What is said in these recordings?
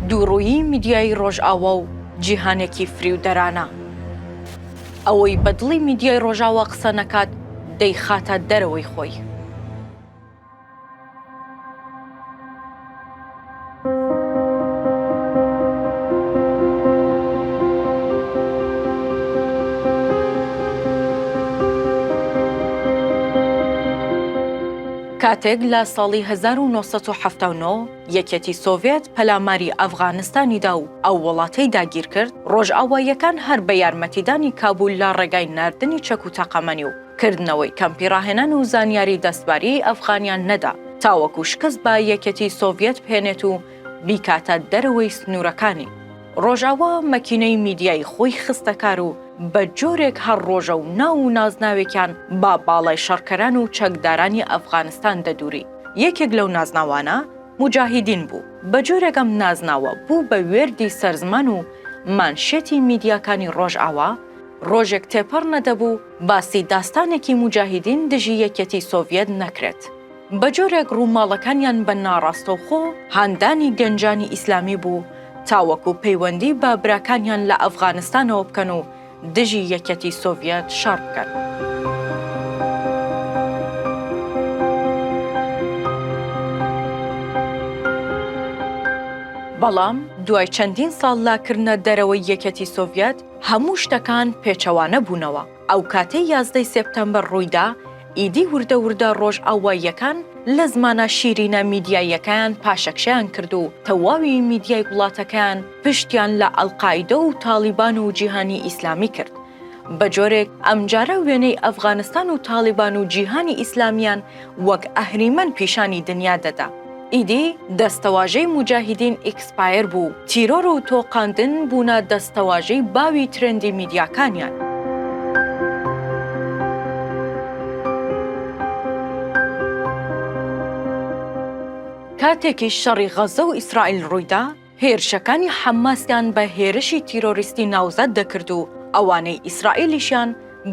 دووڕوویی میدیایی ڕۆژئاوا و جیهانێکی فریودەرانە. ئەوەی بە دڵی میدیای ڕۆژاوا قسە نەکات دەیخاتە دەرەوەی خۆی. کاتێک لە ساڵی 1979 یەکێتی سۆڤێت پەلاماری ئەفغانستانی دا و ئەو وڵاتەی داگیرکرد، ڕۆژئاواییەکان هەر بە یارمەتیدانی کابول لە ڕێگای ناردنی چەک و تەقەمەنی و کردنەوەی کەمپی ڕاهێنان و زانیاری دەستباریی ئەفغانیان نەدا تاوەکو شکست بە یەکێتی سۆڤیەت بهێنێت و بیکاتە دەرەوەی سنوورەکانی. ڕۆژاوا مەکینەی میدیایی خۆی خستە کار و بە جۆرێک هەر ڕۆژە و ناو و نازناوێکیان بە باڵای شەڕکەران و چەکدارانی ئەفغانستان دەدووری. یەکێک لەو نازناوانە موجاهیدین بوو. بە جۆرێک ئەم نازناوە بوو بە وێردی سەرزمان و مانشێتی میدیاکانی ڕۆژاوا، ڕۆژێک تێپەڕ نەدەبوو باسی داستانێکی موجاهیدین دژی یەکیەتی سۆڤیەت نەکرێت. بە جۆرێک ڕووماڵەکانیان بە ناڕاستەوخۆ هاندانی گەنجانی ئیسلامی بوو تاوەکو پەیوەندی بە براکانیان لە ئەفغانستانەوە بکەن و دژی یەکیەتی سۆڤیەت شەڕ بکەن. بەڵام دوای چەندین ساڵ لە کردنە دەرەوەی یەکیەتی سۆڤیەت، هەموو شتەکان پێچەوانە بوونەوە. ئەو کاتەی یازدەی سێپتەمبەر ڕوویدا، ئیدی وردە وردە ڕۆژئاواییەکان لە زمانە شیرینە میدیاییەکەیان پاشەکشەیان کرد و تەواوی میدیای وڵاتەکەیان پشتیان لە ئەلقاعیدە و تاڵیبان و جیهانی ئیسلامی کرد. بە جۆرێک ئەمجارە وێنەی ئەفغانستان و تاڵیبان و جیهانی ئیسلامیان وەک ئەهریمەن پیشانی دنیا دەدا. ئیدی دەستەواژەی موجاهیدین expire بوو و تیرۆر و تۆقاندن بوونە دەستەواژەی باوی ترێندی میدیاکانیان. کاتێکیش شەڕی غەززە و ئیسرائیل ڕوویدا، هێرشەکانی حەماسیان بە هێرشی تیرۆریستی ناوزەد دەکرد و ئەوانەی ئیسرائیلیشیان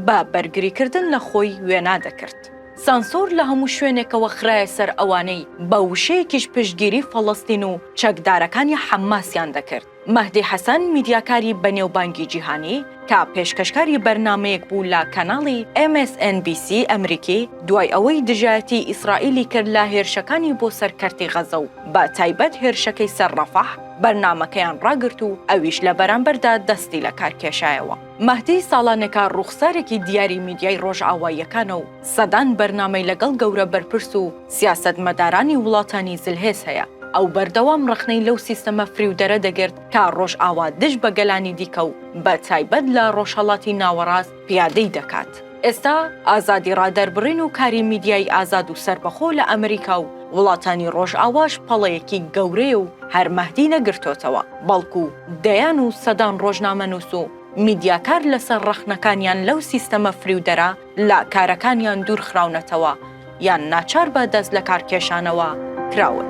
بە بەرگریکردن لە خۆی وێنا دەکرد. سانسۆر لە هەموو شوێنێکەوە خرایە سەر ئەوانەی بە وشەیەکیش پشتگیری فەڵەستین و چەکدارەکانی حەماسیان دەکرد. مەهدی حەسەن میدیاکاری بەنێوبانگی جیهانی کە پێشکەشکاری بەرنامەیەک بوو لە کەناڵی MSNBC ئەمریکی دوای ئەوەی دژایەتی ئیسرائیلی کرد لە هێرشەکانی بۆ سەر کەرتی غەزە و بە تایبەت هێرشەکەی سەر ڕەفەح بەرنامەکەیان ڕاگرت و ئەویش لە بەرامبەردا دەستی لەکارکێشایەوە. مەهدی ساڵانێکە ڕووخسارێکی دیاری میدیای ڕۆژئاواییەکانە و سەدان بەرنامەی لەگەڵ گەورە بەرپرس و سیاسەتمەدارانی وڵاتانی زلهێز هەیە. ئەو بەردەوام ڕەخنەی لەو سیستەمە فریودەرە دەگرت کە ڕۆژئاوا دژ بە گەلانی دیکە و بە تایبەت لە ڕۆژهەڵاتی ناوەڕاست پیادەی دەکات. ئێستا ئازادی ڕادەربڕین و کاری میدیایی ئازاد و سەربەخۆ لە ئەمریکا و وڵاتانی ڕۆژئاواش پەڵەیەکی گەورەیە و هەر مەهدی نەگرتۆتەوە، بەڵکو دەیان و سەدان ڕۆژنامەنووس و میدیاکار لەسەر ڕەخنەکانیان لەو سیستەمە فریودەرە لە کارەکانیان دوورخراونەتەوە یان ناچار بە دەست لەکارکێشانەوە کراون.